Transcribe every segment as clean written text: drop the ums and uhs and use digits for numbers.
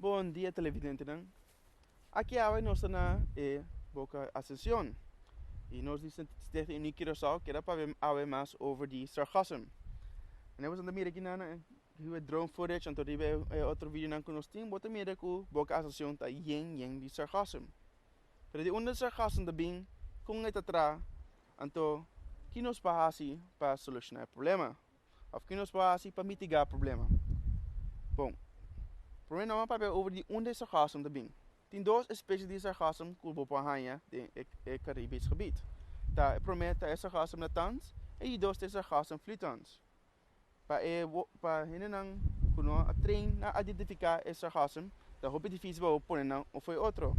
Bon dia televidentenan. Aki awe nos ta na e Boca Ascension. Y nos di Stichting Uniek Curaçao keda papia awe mas over di sargassum. Wanneer bo ta mira aki nan riba e drone footage anto riba e otro videonan ku nos tin bo ta mira ku Boca Ascension ta yen yen di sargassum. Pero di unda sargassum ta bin, kon e ta traha, anto ki nos por hasi pa soluciona e problema? Of ki nos por hasi pa mitigá problema? Bon, promé nos a papia over di unda e sargassum ta bin. Tin dos espesie di sargassum ku bo por haña den e Caribisch gebied. Ta e promé ta e sargassum natans i di dos ta e sargassum fluitans. Pa e pa hendenan ku no a train na identifiká e sargassum ta hopi difísil pa bo pone nan un for e otro.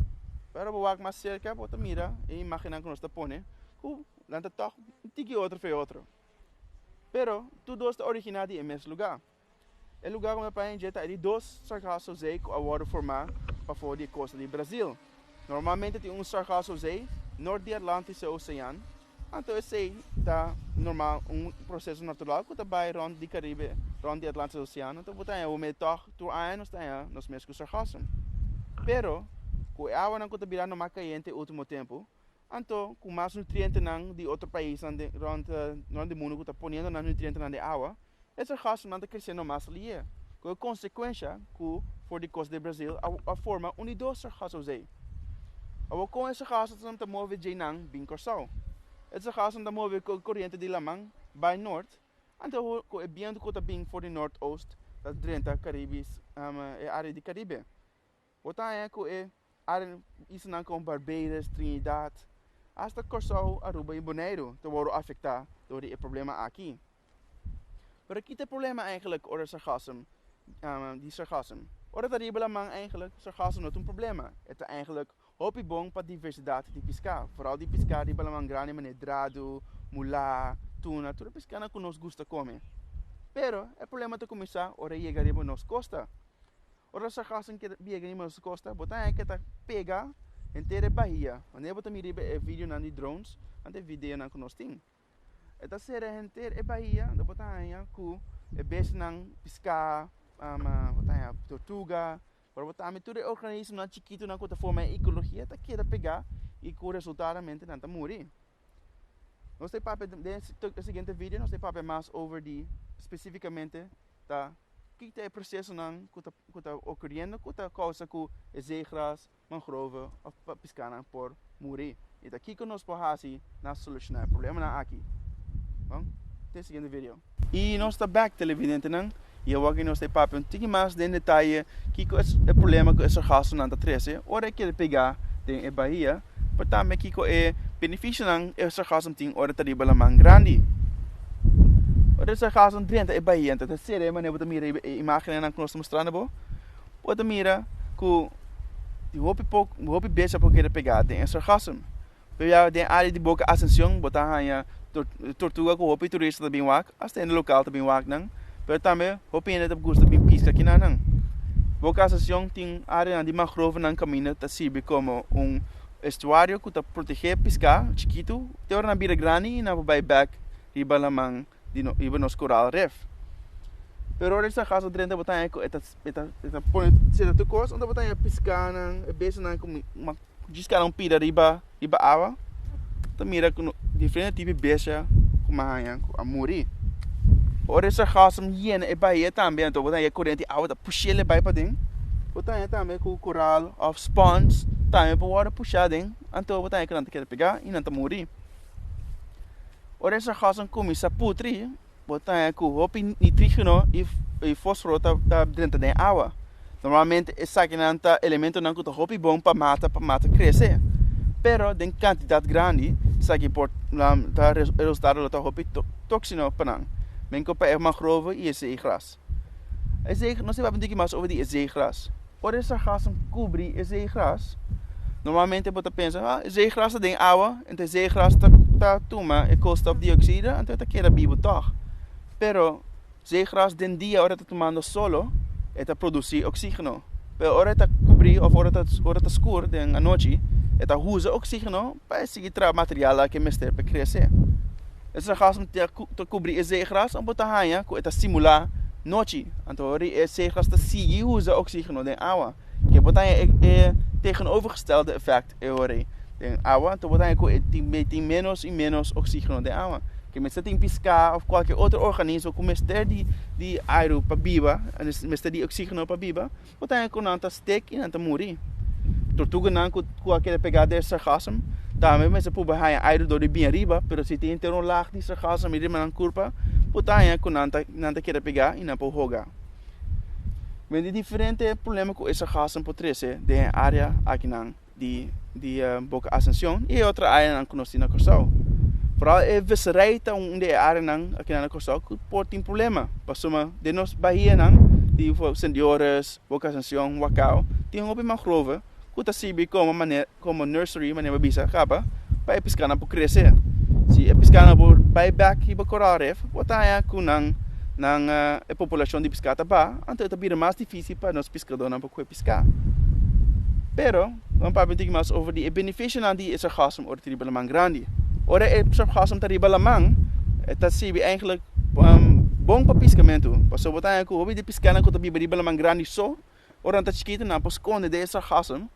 Pero bo wak mas serka bo ta mira e imágennan ku nos ta pone ku nan ta tòg un tiki otro for e otro. Pero, tur dos ta originá di e mes lugá. E lugá ku mi a paña dje ta e di dos sargasso zee ku a wòrdu formá pafó di e kosta di Brazil. Normalmente tin un sargasso zee nort di Atlantische Osean, anto esei ta normal un proseso natural ku ta bai rònt di Karibe, rònt di Atlantische Osean, anto bo ta haña bo mei tòg tur aña nos ta haña nos mes ku sargassum. Pero, ku e awanan ku ta birando mas kayente e último tempu, Anto ku mas nutrientenan di otro paisnan den rònt rònt di mundu ku ta poniendo nan nutrientenan den awa, e sargasonan ta kresiendo mas lihe, ku e konsekuensha ku for di kosta di Brazil a a forma un di dos sargasozee. Awor kon e sargasonan ta move djeinan bin Kòrsou? E sargasonan ta move ku e koriente di laman bai nort, anto ku e bientu ku ta bin for di nort-oost ta drenta Karibis e área di Karibe. Bo ta haña ku e área islanan komo Barbados, Trinidad, asta Kòrsou, Aruba i Boneiru ta wòrdu afektá dor di e problema aki. Pero ki ta e problema eigentlik ora sargassum di sargassum? Ora ta riba laman eigentlik sargassum no ta un problema, e ta eigentlik hopi bon pa diversidat di piská, foral di piská riba laman grandi manera dradu, mulá, tuna, tur e piskánan ku nos gusta kome. Pero e problema ta kuminsá ora e yega riba nos kosta. Ora sargassum keda biega riba nos kosta, bo ta haña ke ta pega henter e bahia. Wanneer bo ta mira riba e videonan di drones, ante e videonan ku nos tin. E ta sera henter e bahia, anto bo ta haña ku e bestianan piská, bo ta haña tortuga, pero bo tambe tur e organismonan chikitunan ku ta forma e ekologia ta keda pegá i ku resultadamente nan ta muri. Nos ta papia den e siguiente video nos ta papia mas over di spesifikamente ta Kiko ta e prosesonan ku ta ku ta okuriendo ku ta kousa ku e zeegras, mangrove òf piskanan por muri? I ta kiko nos por hasi na solushoná e problemanan aki? Bon, te e siguiente video. I nos ta bèk, televidentenan, i awor ku nos ta papia un tiki mas den detaye kiko e problema ku e sargasonan ta trese ora e keda pegá den e bahia, pero tambe kiko e benefisionan e sargason tin ora ta riba laman grandi. Ora e sargason drenta e bahia, ta sera e manera bo ta mira riba e imagennan ku nos ta mostrando bo, bo ta mira ku tin hopi poko hopi bestia por keda pegá den e sargason. Pabia den área di Boca Ascension bo ta haña tortuga ku hopi turista ta bin wak, asta hende lokal ta bin wak nan, pero tambe hopi hende ta gusta bin piska kinanan. Boca Ascension tin áreanan di mangrovenan kaminda ta sirbi komo un estuario ku ta protegé piská chikitu te ora nan bira grandi i nan por bai bèk riba laman di riba nos koral ref. Pero ora e sargazo drenta bo ta haña ku e ta e ta e ta pone sera tur kos anto bo ta haña piskánan e bestianan ku djis kada un pida riba riba awa ta mira ku diferente tipo di bestia ku mi a haña ku a muri. Ora e sargazo yena e bahia tambe anto bo ta haña e korente di awa ta push'el e bai paden bo ta haña tambe ku koral òf spons tambe por wòrdu pushá aden anto bo ta haña ku nan ta keda pegá i nan ta muri. Ora e sargazo kuminsá putri Bo ta haña ku hopi nitrígeno i fósforo ta drenta den awa. Normalmente esakinan ta elementonan ku ta hopi bon pa mata pa mata krese. Pero den kantidat grandi esaki por ta e resultado lo ta hopi tóksino pa nan. Menko pa e mangrove i e zeegras. E zee nos ta papia un tiki mas over di e zeegras. Ora e sargassum kubri e zeegras, normalmente bo ta pensa, ah, e zeegras ta den awa, enton e zeegras ta ta tuma e koolstofdioxide, anto e ta keda bibu tòg. Pero zeegras den dia ora e ta tumando solo, e ta produsí oxígeno. Pero ora e ta kubrí òf ora ta ora ta skur den anochi, e ta usa oxígeno pa e sigui traha material ku e mester pa e krese. E sargassum ta kubrí e zeegras, bo ta haña ku e ta simulá. nochi. Anto ora e seagrass ta sigui usa oxigeno den awa. Ke bo ta haña e tegenovergestelde effect e ora ei den awa. Anto bo ta haña ku e tin menos i menos oxigeno den awa. Ke mester tin piská òf kualke otro organismo ku mester di di airu pa biba, mester di oxigeno pa biba, bo ta haña ku nan ta stek i nan ta muri. Tortuganan ku ku a keda pegá den sargassum tambe mester purba haña airu dor di bin ariba, pero si tin henter un lag di sargassum riba nan kurpa, bo ta haña ku nan ta nan ta keda pegá i nan por hoga. Men di diferente problema ku e sargassum por trese den e área akinan di di Boca Ascension i e otro áreanan ku nos tin na Kòrsou. Foral e visserij ta un di e áreanan akinan na Kòrsou ku por tin problema pasobra den nos bahianan di Sint Joris, Boca Ascension, Wakao tin hopi mangrove ku ta sirbi komo manera komo nursery manera bo bisa kaba pa e piskanan por krese. Si e piskanan por bai bek riba coral reef bo ta haña ku nan nan e populashon di piska ta baha anto e ta bira mas difisil pa nos piskadónan por kohe piská. Pero bo papia un tiki mas over di e benefisionan di e sargassum ora ta riba laman grandi. Ora e sargassum ta riba laman e ta sirbi eigenlijk bon pa piskamentu pasobra bo ta haña ku hopi di piskanan ku ta biba riba laman grandi so Ora nan ta chikitu nan por skonde den e sargassum,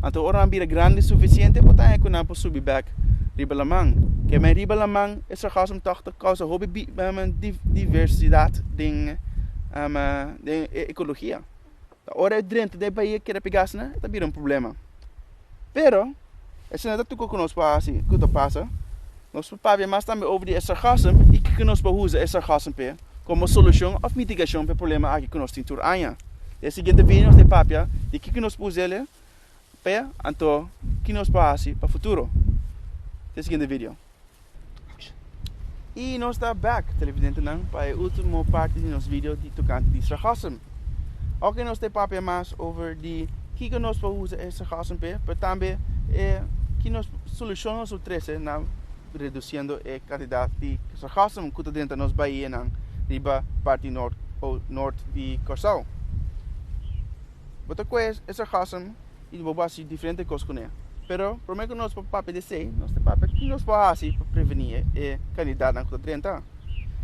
anto ora nan bira grandi sufisiente por ta haña ku nan por subi bèk riba laman. Ke men riba laman e sargassum tòg ta kousa hopi diversidat den den e ekologia. Ta ora e drenta den e bahia keda pega asina e ta bira un problema. Pero esei no ta tur ku nos por hasi ku ta pasa. Nos por papia mas tambe over di e sargassum i kiko nos por usa e sargassum p'e komo solushon òf mitigashon p'e problema aki ku nos tin tur aña. Den e siguiente video nos ta papia di kiko nos por us'el p'e anto ki nos por hasi pa futuro. Den e siguiente video. I nos ta bèk, televidentenan, pa e último parti di nos video di tokante di sargassum. Oke nos ta papia mas over di kiko nos por usa e sargassum p'e, pero tambe e ki nos solushon nos por trese na redusiendo e kantidat di sargassum ku ta drenta nos bahianan riba parti nort nort di Kòrsou. Bo ta kohe e sargassum i bo por hasi diferente kos kuné. Pero promé ku nos por papia di esei, nos ta papia ki nos por hasi pa prevení e kandidatnan ku ta drenta.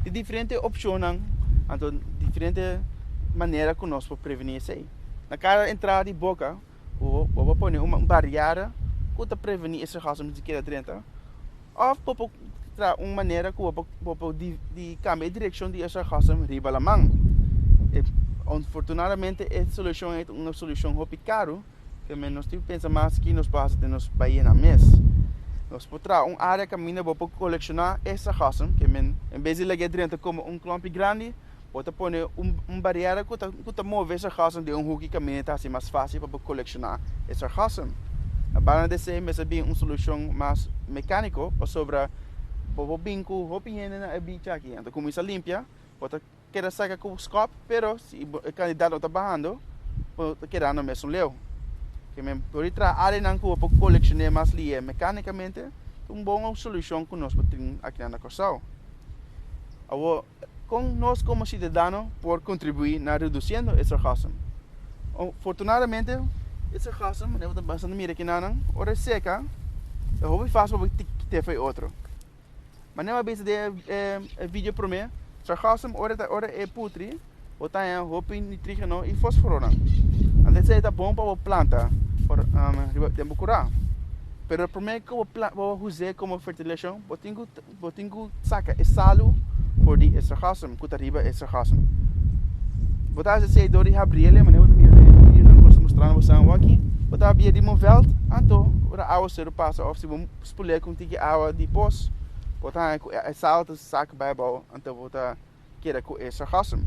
Tin diferente opshonnan, anto diferente manera ku nos por prevení esei. Na kada entrada di boka bo por pone un bariera ku ta prevení e sargassum di keda drenta òf bo por traha un manera ku bo por di kambia e direkshon di e sargassum riba laman. Unfortunadamente e solushon ei ta un solushon hopi karu. Te men nos tin pensa mas ki nos por hasi den nos baienan mes. Nos por traha un área kaminda bo por kolekshoná e sargassum, ke men en bes di lag'é drenta komo un klòmpi grandi, bo ta pone un un bariera ku ta ku ta move e sargassum den un huki kaminda ta hasi mas fásil pa bo kolekshoná e sargassum. Na banda di esei mester bin un solushon mas mekániko pasobra bo por bin ku hopi hende na e beach aki, anto kuminsá limpia, bo ta Keda saka ku skòp, pero si e kandidat no ta bahando, bo ta kedando mesun leu. Ke men por di traha áreanan ku bo por kolekshoné mas lihe mekanikamente ta un bon solushon ku nos por tin akinan na Kòrsou. Awor, kon nos komo siudadano por kontribuí na redusiendo e sargassum? Afortunadamente, e sargassum, manera bo ta bastante mira akinanan, ora e seka, ta hopi fásil pa bo kit'é for e otro. Manera mi a bisa den e video prome, sargassum ora ta ora e putri bo ta haña hopi nitrígeno i fósforonan. Anto esei ta bon pa bo planta ora riba den bo kurá. Pero prome ku bo bo us'é komo fertilashon bo tin ku bo tin ku saka e salu for di e sargassum ku ta riba e sargassum. Bo ta hasi esei dor di habriel manera bo ta mira den e videonan ku nos ta mustrando boso awor aki. Bo ta habria di un vèlt anto ora awaseru pasa òf si bo Spul'é ku un tiki awa di pos, bo ta haña ku e sal ta sak bai abou, anto bo ta keda ku e sargassum.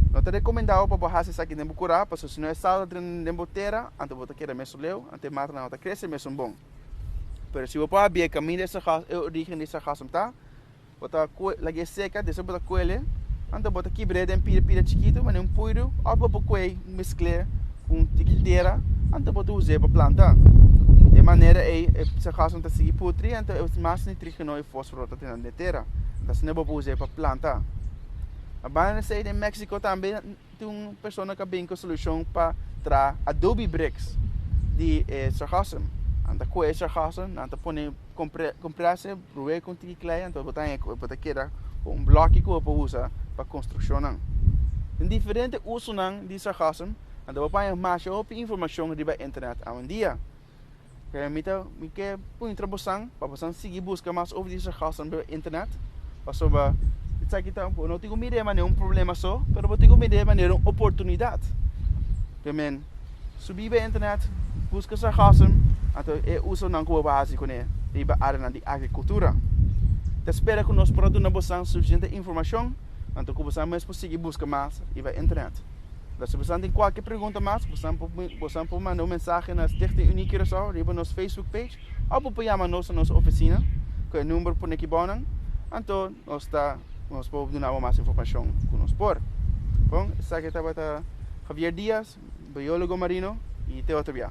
No ta rekomendabel pa bo hasi esaki den bo kurá, pasobra si no e sal ta drenta den bo tera, anto bo ta keda mesun leu, anto e matanan no ta krese mesun bon. Pero si bo por habia e kaminda e origen di e sargassum ta, Bo ta lag'é seka, despues bo ta kuel'e, anto bo ta kibr'é den pida pida chikitu manera un puiru òf bo por kuei meskl'é ku un tiki tera, anto bo ta us'é pa planta. Di e manera ei e sargassum ta sigui putri anto e mas nitrígeno i fósforo ta tene den tera. Anto asina bo por us'é pa planta. Na banda di esei den Mexico tambe tin un persona ku a bin ku solushon pa traha adobe bricks di e sargassum. Nan ta kue e sargassum, nan ta pone. Comprese bru'é ku un tiki klei anto bo ta haña ku bo ta keda ku un blòki ku bo por usa pa konstrukshonnan. Tin diferente usonan di sargassum, anto bo por haña masha hopi informashon riba internet awendia. Pero mi ta mi ke puntra bosan pa bosan sigui buska mas over di sargassum riba internet, pasobra esaki ta bo no tin ku mir'é manera un problema so, pero bo tin ku mir'é manera un oportunidat. Ke men subi riba internet, buska sargassum, anto e usonan ku bo por hasi kuné riba areanan di agrikultura. Ta spera ku nos por a duna bosan sufisiente informashon. Anto ku bosan mes por sigui buska mas riba internet. Pero si bosan tin kualke pregunta mas, bosan por bosan por manda un mensahe na Stichting Unie Curaçao riba nos Facebook page òf bo por yama nos na nos ofisina ku e number pone aki bounan. Anto nos ta nos por duna bo mas informashon ku nos por. Bon, esaki tabata Javier Diaz, biólogo marino, i te otro bia.